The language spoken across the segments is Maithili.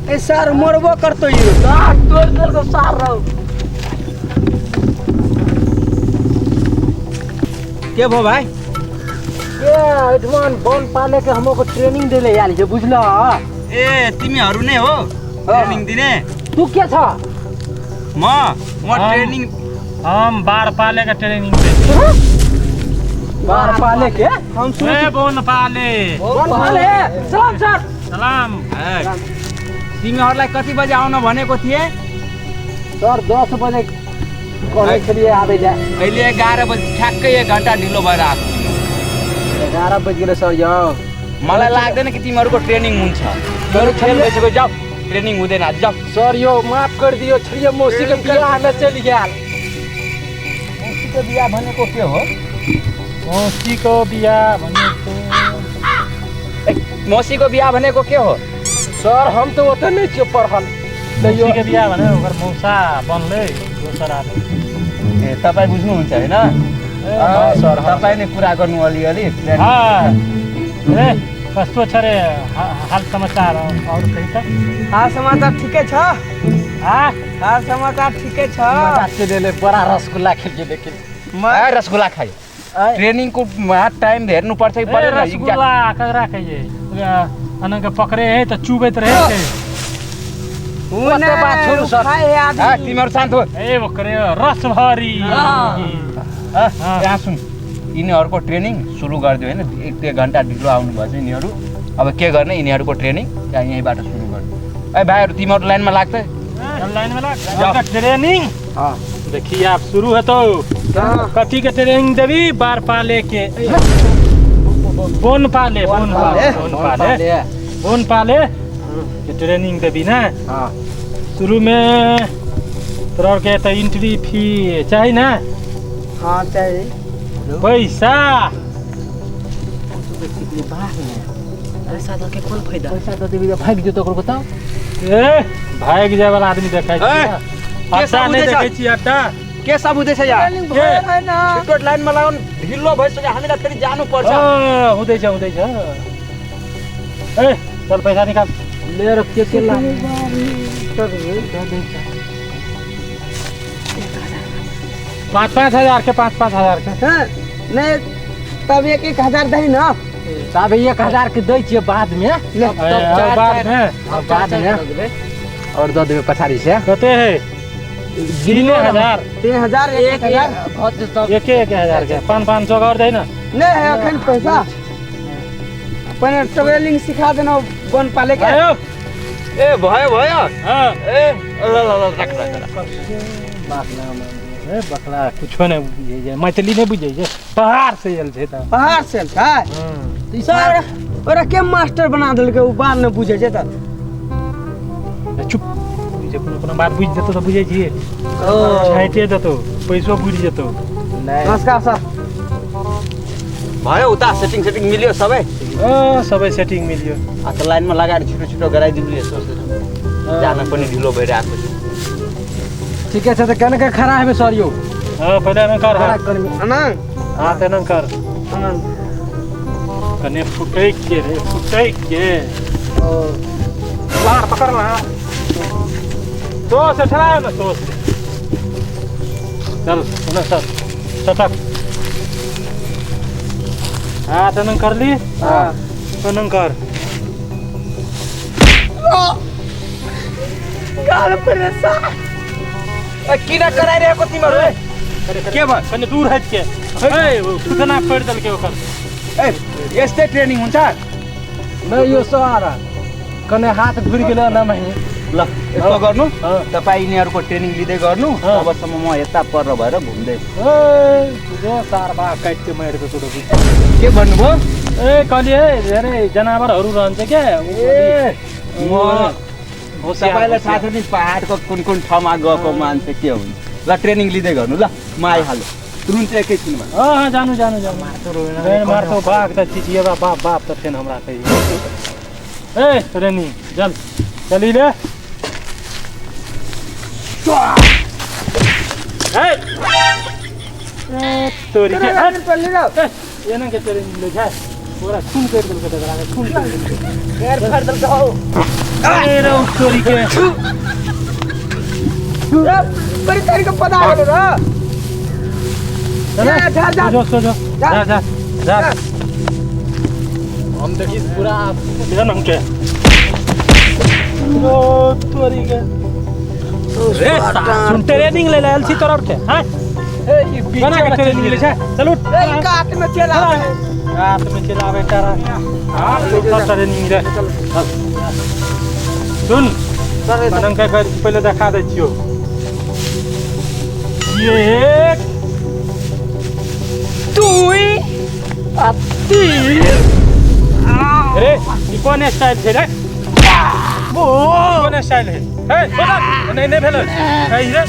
ए सर मरबो करतो यो सार तोड़ देलको सार रौ। के भो भाइ? ए एठमान वन पाले के हमको ट्रेनिंग देले आयल छै बुझल। ए तिमीहरू नै हो ट्रेनिङ दिने? तू के छ? म ट्रेनिङ हम बार पाले के ट्रेनिंग दे। बार पाले के? हम ए वन पाले। वन पाले। सलाम सर। सलाम। तिमीहरूलाई कति बजे आउन भनेको थिए? सर 10 बजे कहै छलियै आबै ले। अहिले 11 बजे ठ्याक्कै 1 घण्टा ढिलो भएर आएको। 11 बज गेलै सर यौ। मलाई लाग्दैन कि तिमीहरूको ट्रेनिङ हुन्छ। तिमीहरू खेल भइसक्यो, जाऊ। ट्रेनिङ हुँदैन आज, जाऊ। सर यो माफ कर दियो, छलियै मौसी के बियाह में चलि गेल। मौसी के बियाह भनेको के हो? मौसी को बियाह भनेको मौसी को बियाह भनेको के हो? सर हम त ओतै नै छियै पढ़ल। मौसी के बियाह भने ओकर मौसा बनलै दोसर आदमी। ए तपाई बुझ्नुहुन्छ हैन? सर तपाई नै कुरा गर्नु अलिअलि। ए कस्तो छ रे हाल समाचार? और कही त? हाल समाचार ठिकै छ। हाल समाचार ठिकै छ। मजाक देले बडा रसगुल्ला खेल्यो लेकिन। म रसगुल्ला खायो। ट्रेनिङ को टाइम हेर्नु पर्छ कि परेन? रसगुल्ला ककरा खाइए? अनंग के पकड़े है त चुबैत रहे छै। ओते बात छोडू सर। तिमीहरू शान्त हो। ए ओकरे रसभरी। यहाँ सुन, यिनीहरूको ट्रेनिङ सुरु गरिदियो हैन? 1 घण्टा ढिलो आउनु भएछ यिनीहरू। अब के गर्ने यिनीहरूको ट्रेनिङ त्यहाँ यहीँबाट सुरु गर्नु। ए भाइहरू तिमीहरू लाइनमा लाग्छ? लाइनमा लाग्छ ट्रेनिङ। देखिए आप शुरू है तो कथी के ट्रेनिंग देबी? बार पाले के, बोन पाले, बोन पाले, बोन पाले, बोन पाले के ट्रेनिंग देबी ना। शुरू में तोरा के तो एंट्री फी चाहिए ना? हाँ चाहिए। पैसा पैसा दऽ के कोन फायदा? पैसा दऽ देबी तऽ भागि जेतौ ओकर बताउ। ए भागि जाय वाला आदमी देखै छी अड्डा नहि देखै छी अड्डा के सब हुँदैछ यार? छिटो लाइनमा लगाउनु, ढिलो भइसक्यो, हामीलाई फेरि जानु पर्छ। हुँदैछ हुँदैछ। ए चल पैसा निकाल लिएर के के ला। 5-5 हजार के, 5-5 हजार के। नहीं तब 1-1 हजार दही ना। तब 1 हजार के दै छियै बाद में। बाद में, बाद में और दऽ देबै पछाड़ी से। कते है? 3 हजार। 3 हजार 1 हजार 1-1 हजार के 500-500 और दे ना। नहीं है अखन पैसा। पहले ट्रेनिंग सिखा देना वन पाले के। ए भयो भयो। ए ल ल ल रख रख रख। ए बकला कुछो नहीं बुझै छै, मैथिली नहीं बुझै छै, पहाड़ से आयल छै। त पहाड़ से आयल छै सर? ओकरा के मास्टर बना देलकै? उ बात नहि बुझै छै त। चुप, जे कोनो कोनो बात बुझि जेतौ तऽ बुझै छियै, छाँटे देतौ, पैसो बुझि जेतौ। नमस्कार सर। भयो उता सेटिङ सेटिङ मिल्यो सबै? सबै सेटिङ मिल्यो। अच्छा लाइनमा लगाएर छिटो छिटो गराइदिनु यसो जान पनि ढिलो भइरहेको छ। ठिकै छ त केना के खड़ा हेबै सर यो? पहिला एना कर। अनंग। हाँ त एना कर। अनंग कने फुटै के रे, फुटै के। बाहर पकड़ ला तो से ठहरा ना तो से। चल सुन सर सटक। हाँ तनंग कर ली। हाँ तनंग कर। गाल पर सा किन कराइरहेको तिमीहरू? के भयो? कने दूर हट के। ए थुतना फोड़ि देलकै ओकर। ए यस्तै ट्रेनिङ हुन्छ? नै यो सर कने हात घुरि गेल न मही। ल यस्तो गर्नु, तपाईँ यिनीहरूको ट्रेनिङ लिँदै गर्नु, तबसम्म म यता पर भएर घुम्दै। ए जो सार बा काटि के मारेको तोरो। के भन्नुभयो? ए कहलियै धेरै जनावरहरू रहन्छ के। ए म तपाईँलाई थाहा छ नि पहाडको कुन कुन ठाउँमा गएको मान्छे के हुन्छ। ल ट्रेनिङ लिँदै गर्नु ल, म आइहालेँ। तुरन्त एकैछिनमा। हँ हँ, जानु जानु जानु, मार्छौ बाघ त चिचिएबा बाप बाप त फेन हमरा कहियो। ए ट्रेनिङ चल चली ले। ए तोरी के एना के ट्रेनिङ ले जा, पूरा खून कर देलकै तकरा के, खून कर देलकै, पैर फाड़ देलकै हौ। ए रे तोरी के बड़ी तारी के पता गेलो रे। जा जा जो जो जा जा जा, हम देखी पूरा इधर हम के ओ तोरी के रे सुन, ट्रेनिंग ले आयल छी तोरा के। हां ए ई बीच बना के ट्रेनिंग ले छै, चलू ए काट में चल आवे, काट में चल आवे तारा। हां तो ट्रेनिंग रे सुन, बनन के पहिले देखा दै छियो। 1 2 3। अरे ई कोन स्टाइल छै रे? ओ कोन स्टाइल है? ए बता नहीं नहीं भेल ए रे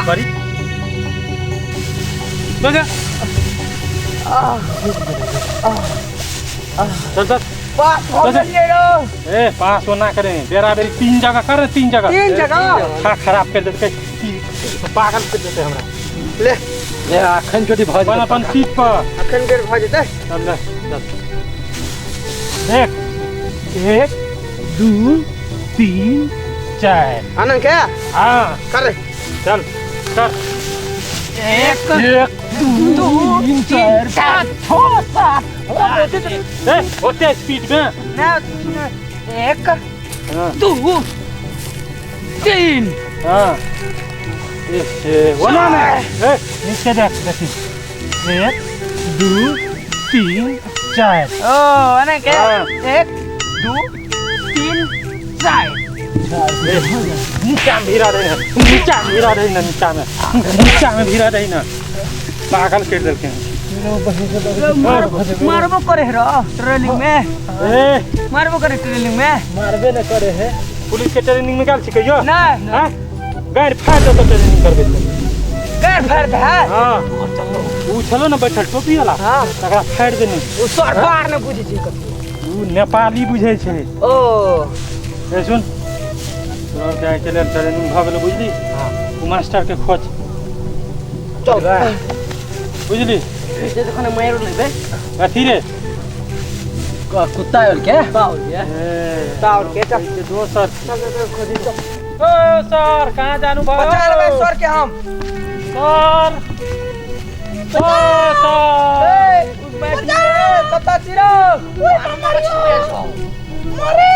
बड़ी बजा। चल चल पास हो गेलियै रो। ए पास होना करे, बेरा बेरी 3 जगह कर, 3 जगह 3 जगह खा खराब कर देलकै, पागल कर देतै हमरा। ले ले अखन चोटी भ जेतै अपन सीट पर, अखन के भ जेतै। चल ले चल, 1 1 2 3 4। आनंद के हां कर रे, चल कर। 1 2 3 4 5 6 7। ए ओते स्पीड में ना। 1 2 3। हां ए ओना ना, ए नीचे देख देखी। 1 2 3 4। ओ आनंद के 1 2 3 4। नीचा में भिरा रही ना, नीचा में भिरा रही ना, नीचा में भिरा रही ना, पागल कर देलकै। मारबो करे रो ट्रेनिंग में। ए मारबो करे ट्रेनिंग में, मारबे न करे है। पुलिस के ट्रेनिंग में गेल छी कहियो? नहीं। हां गाड़ फाड़ देतो ट्रेनिंग करबे त। गाड़ फाड़ दे। हां उ छलो न बैठल टोपी वाला, हां तकरा फाड़ देने। उ सरकार न बुझै छै कथि, उ नेपाली बुझै छै। ओ ए सुन, तोर जाय के लेल ट्रेनिंग भ गेल बुझली? हां उ मास्टर के खोज चल बुझली? जे जखन मारि लेबै कथी रे? कुत्ता आयल के बाउल के ताउर के चल दोसर। चल चल खोजी चल। ओ सर कहाँ जानु भयो? बचा लेबै सर के हम। सर ओ सर ए उ बैठ रे कता छिरो मरे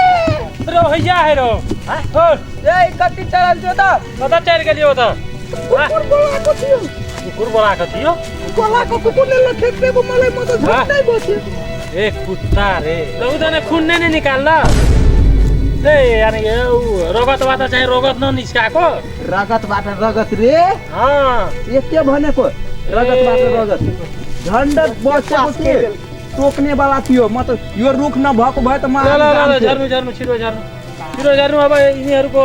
रो भैया है रो। हां ओ ए कति चलल छौ त? कता चल गेलियो त? कुकुर बोला को थियो, कुकुर बोला को थियो, गोला को कुकुर ले खेत को मलाई म त झट्टै बस्यो। ए कुत्ता रे लौदने खून नै नै निकाल्ल ए यानी उ रगत बाट चाहिँ रगत न निस्काको, रगत बाट रगत रे। हां ए के भनेको रगत बाट रगत? झण्ड बचेको के टोक्ने वाला थियो म त, यो रुख नभएको भए त म ल ल झर्नु झर्नु छिटो झर्नु छिटो झर्नु। अब यिनीहरुको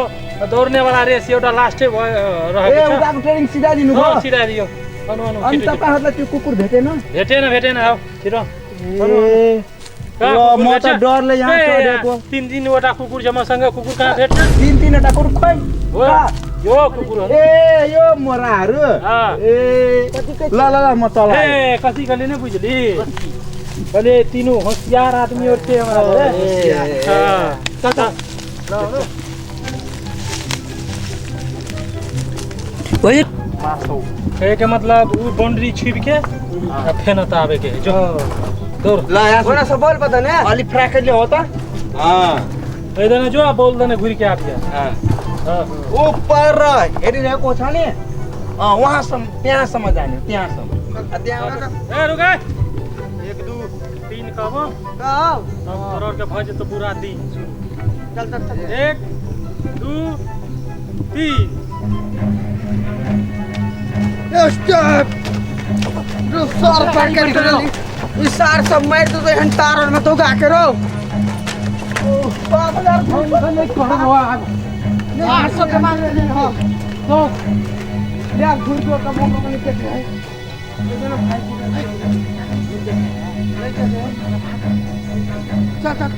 दौड्ने वाला रेस एउटा लास्टै भयो रहेको ए छ। उताको ट्रेनिङ सिधाइदिनु भयो? सिधाइदियो। अनु अनु अनि तपाईहरुलाई त्यो कुकुर भेटेन? भेटेन भेटेन। आऊ छिटो। ए ल म त डरले यहाँ चढेको। 3 3 वटा कुकुर छ मसँग, कुकुर कहाँ भेट्छ? 3 3 वटा कुकुर खोइ हो यो कुकुर हो। ए यो मोराहरु। ए ल ल ल म तल आएँ। ए कथि गले नै बुझली? भले तीनों होशियार आदमी और थे हमारा। हां चल ल ओए मासो कहे के मतलब उ बाउंड्री छिप के आ फेन त आवे के जो दौड़ ल यहाँ कोना से बोल पता ने अलि फ्राकले हो त। हां इधर जो आ बोल देने घुरी के आ गया। हां हां ऊपर हेरिरहेको छ नि, वहाँसम्म त्यहाँसम्म जाने, त्यहाँसम्म त्यहाँ ए रुक 1 2 3 कहबो कहो तब तोर के भज तो पूरा दिन शुरू। चल चल चल 1 2 3 स्टॉप। सर पकड़ के सार सब मार दो हन तार में तो गा के रो। बाप यार नहीं करो आग यार सब के मार दे। हां तो या घुर को कमो को नहीं के है। चल चल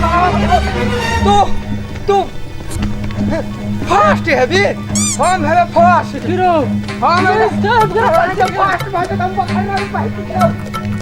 तू तू फास्ट हैबी हम हेबे फास्ट गिरो हम हेबे फास्ट भाई हम पकड़ रहे भाई।